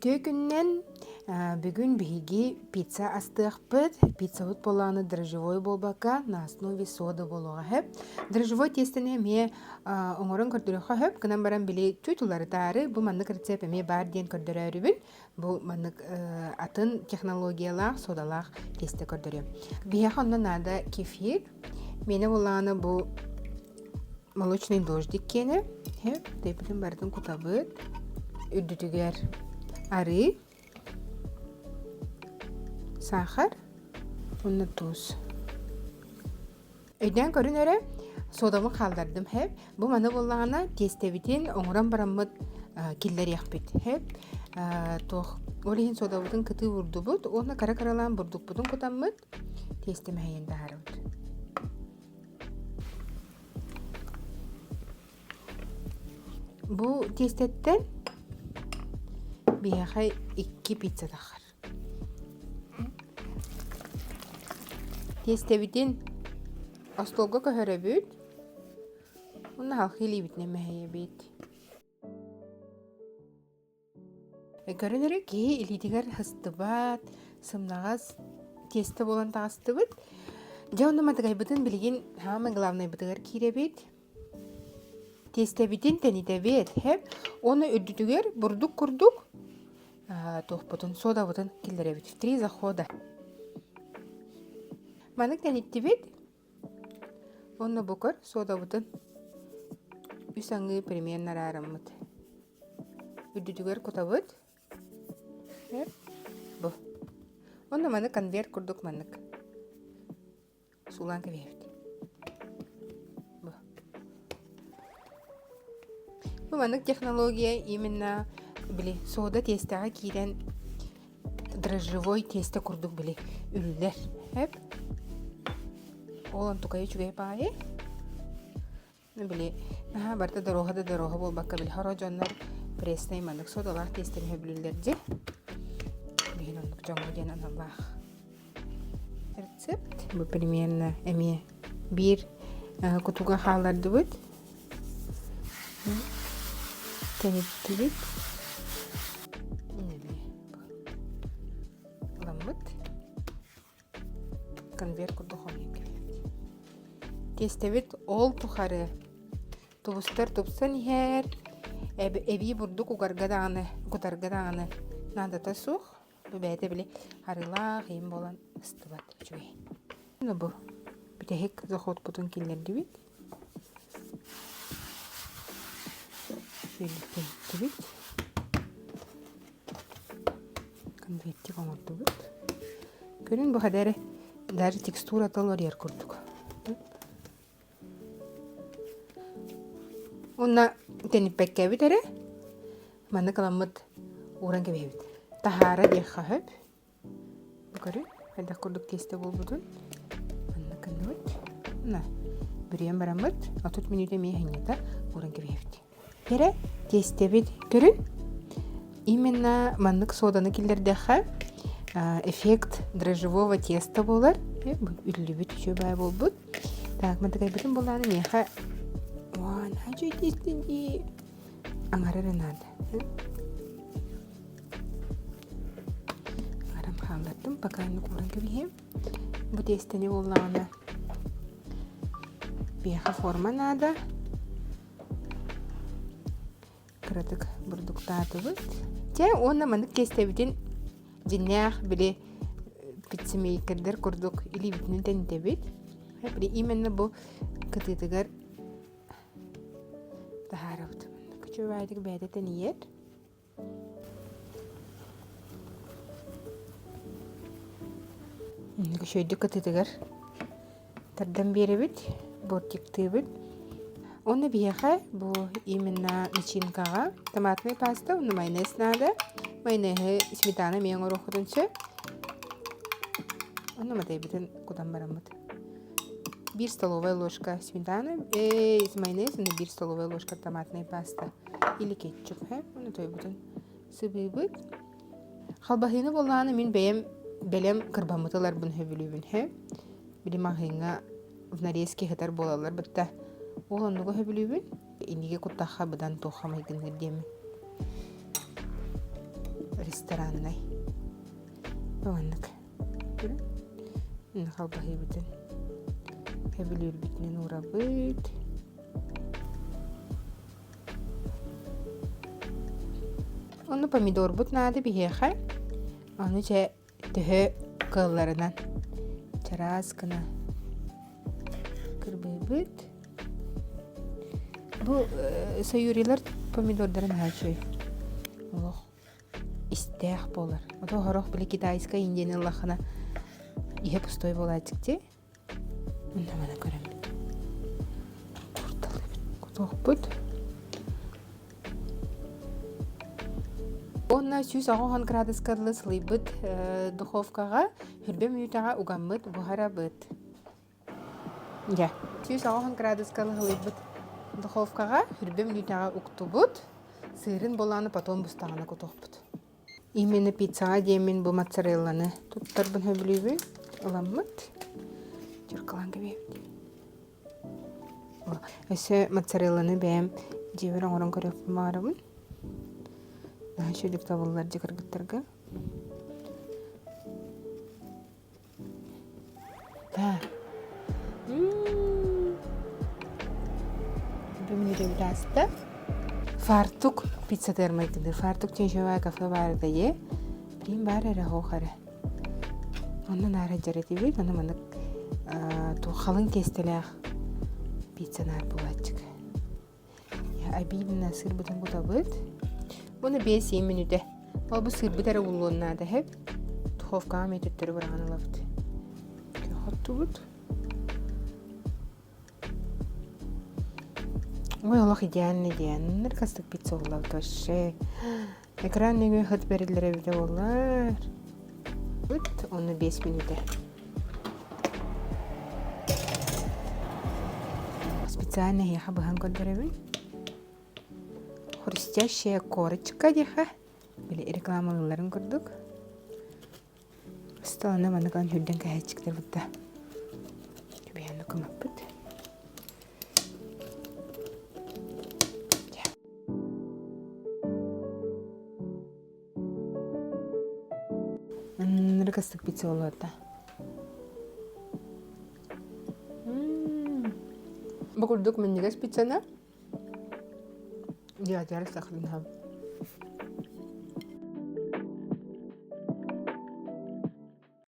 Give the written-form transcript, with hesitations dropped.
Үтүө күнүнэн! Бүгүн биһиги пицца астыахпыт. Пиццабыт буоллаҕына дрожжевой буолбакка, на основе сода буолуоҕа сөп. Дрожжевой тиэстэни эмиэ оҥорон көрдөрүөххэ сөп. Гынан баран били чуть уларытаары бу маннык рецепт эмиэ баар диэн көрдөрөөрүбүн. Бу маннык атын технологиялаах, содалаах тиэстэ көрдөрүөм. Биһиэхэ онно наада кефир. Миэнэ буоллаҕына бу молочный дождик киэнэ. Тэйбитин барытын кутабыт. Үрдүтүгэр арыы, сахар уонна туус. Өйдөөн көрүн эрэ, содабын хааллардым һэ. Бу маны буоллаҕына тиэстэбитин оҥорон бараммыт киллэриэхпит һэ. Туох ол иһин содабытын кытыы уурдубут уонна кыра-кыралаан бурдукпутун кутаммыт тиэстэ мэһэйин таһаарабыт. Бу тиэстэттэн биһиэхэ икки пицца таххар. Тиэстэбитин остуолга көһөрөбүт уонна халхыы илиибитинэн мэһэйэбит. Көрөн эрэ киһи илиитигэр сыстыбат, сымнаҕас тиэстэ буолан таҕыстыбыт. Дьэ онно матыгайбытын билигин саамай главнайбытыгар киирэбит. Тиэстэбитин тэнитэбит, һэп. Уонна үрдүтүгэр бурдук курдук туохпутун, содабытын киллэрэбит. В три захода. Маннык тэниттибит. Уонна бу көр содабытын үс аҥыы примерно араараммыт. Үрдүтүгэр кутабыт. Бу. Онно маны конверт курдук маннык суулаан кэбиһэбит. Бу. Бу маннык технология именно били сода тиэстэҕэ киирэн дрожжевой тиэстэ курдук били үллэр. Эп. Ол онтукайы үчүгэй баайы. Били наһаа барыта доруоһа да доруоһа буолбакка били хоро дьоннор преснай маннык содалаах тиэстэни сөбүлүүллэр дии. Билигин оннук дьоҥҥо диэн аналлаах рецепт. Бу примерно эмиэ биир кутуга хааллардыбыт. Тэниттибит. Ыламмыт. Конверт курдук хомуйан кэлбит. Тиэстэбит ол тухары тубустар тупсан иһэр, эбии бурдук угарга даҕаны, кутарга даҕаны наадата суох. Бу бэйэтэ били арыылаах иин буолан ыстыбат үчүгэй. Бу бүтэһик заходпутун киллэрдибит. Үөлүктэйдибит. Конвертик оҥордубут. Көрүҥ бу хадары даже текстурата уларыйар курдук. Уонна тэниппэккэбит эрэ маннык ыламмыт ууран кэбиһэбит. Таһаара диэххэ сөп. Бу көрүҥ, хайдах курдук тиэстэ буолбутун. Манна гынныбыт. На, бүрүйэн бараммыт, 30 мүнүүтэ эмиэ сынньата ууран кэбиһэбит. Кэрэ тиэстэбит көрүн. Именно маннык соданы киллэрдэххэ, эффект дрожжевого теста буолар. Үллүбүт үчүгэй баай буолбут. Так, мантыкайбытын булааны миэхэ Уан, хачу тиэстэ дии. Аҥара эрэ наада. Арам хааллардым, пока кууран кэбиһиэм. Бу тиэстэни буоллаҕына биэхэ форма наада. Кыратык бурдуктаатыбыт. Чэ, уонна маннык тиэстэбитин дьиннээх били пиццемейкердэр курдук илиибитинэн тэнитэбит. Били именно бу кытыытыгар таһаарабыт. Күчүбаайдык бэйэтэ тэнийэр. Үчүгэйдик кытыытыгар тардан биэрэбит, бортиктыыбыт. Уонна биһиэхэ бу именно начинкаҕа томатный паста уонна майонез наада. Майонеһы сметана эмиэ оҥоруоххутун сөп. Онно матайбытын кутан бараммыт. Биир столовая ложка сметаны, э, майонез уонна биир столовая ложка томатная паста или кетчуп. Уонна тойбутун сыбыыбыт. Халбаһыыны буоллаҕына мин бэйэм бэлэм кырбаммыт ыларбын сөбүлүүбүн. Били маҕаһыыҥҥа в нарезке сытар буолаллар бытта. Ол оннугу сөбүлүүбүн. Инниги куттахха быдан туохха майгынныыр диэммин. Рестораннай. Маннык. Халбаһыыбытын сөбүлүүрбүтүнэн уурабыт. Ону помидорбут наада биһиэхэ. Ону чэ төһө кыалларынан чараас гына кырбыыбыт. Бу саюрилар помидордара наһаа үчүгэй. Олох истээх буолар. Ото сорох били китайскай индияны ыллаххына иһэ пустой буолааччык Онно маны көрөммүт. Курталыыбыт. Кутуохпут. Уонна 180 градуска дылы сылыйбыт духовкаҕа хүрбэ мүнүүтэҕэ угаммыт буһарабыт. Дьэ, 180 градуска сылыйбыт духовкаҕа хүрбэ мүнүүтэҕэ уктубут. Сыырын болааны потом бустаҕына кутуохпут. Именно пиццаҕа диэммин бу моцарелланы туттарбын сөбүлүүбүн. Ыламмыт. Дьуркалаан кэбиһэбит. Өссө моцарелланы бэйэм дьиэбэр оҥорон көрүөхпүн баҕарабын. Наһаа үчүгэй табыллар дьэ кыргыттарга. Да. Бүгүн ааста. Фартук пиццатыгар майгынныыр. Фартук диэн кафе баар этэ ээ. Билигин баар эрэ оһох эрэ. Онно наара дьар этибит. Аны маннык халыҥ тиэстэлээх пицца наар буолааччык. Обильно сырбытын кутабыт. Уонна 5-7 мүнүүтэ. Ол бу сырбыт эрэ ууллуон наада иһэ. Духовкаҕа эмиэ төттөрү быраҕан ылабыт. Хоттубут. Ой, олох идеальный диэн. Кастык пицца буоллабыт вообще. Экран нөҥүө хыт бэриллэр эбитэ буоллар. Ыт, онно 5 мүнүүтэ. Специально эһиэхэ быһан көрдөрөбүн. Хрустящая корочка диэхэ. Били рекламалыылларын курдук. Столана маннык ан үрдэн кэһээччиктэр бутта. Түбэһэн кымаппыт. Ынырык астык пицца буолуота. Бу курдук минньигэс пиццаны дьиэҕитигэр сахалыын аһабыт.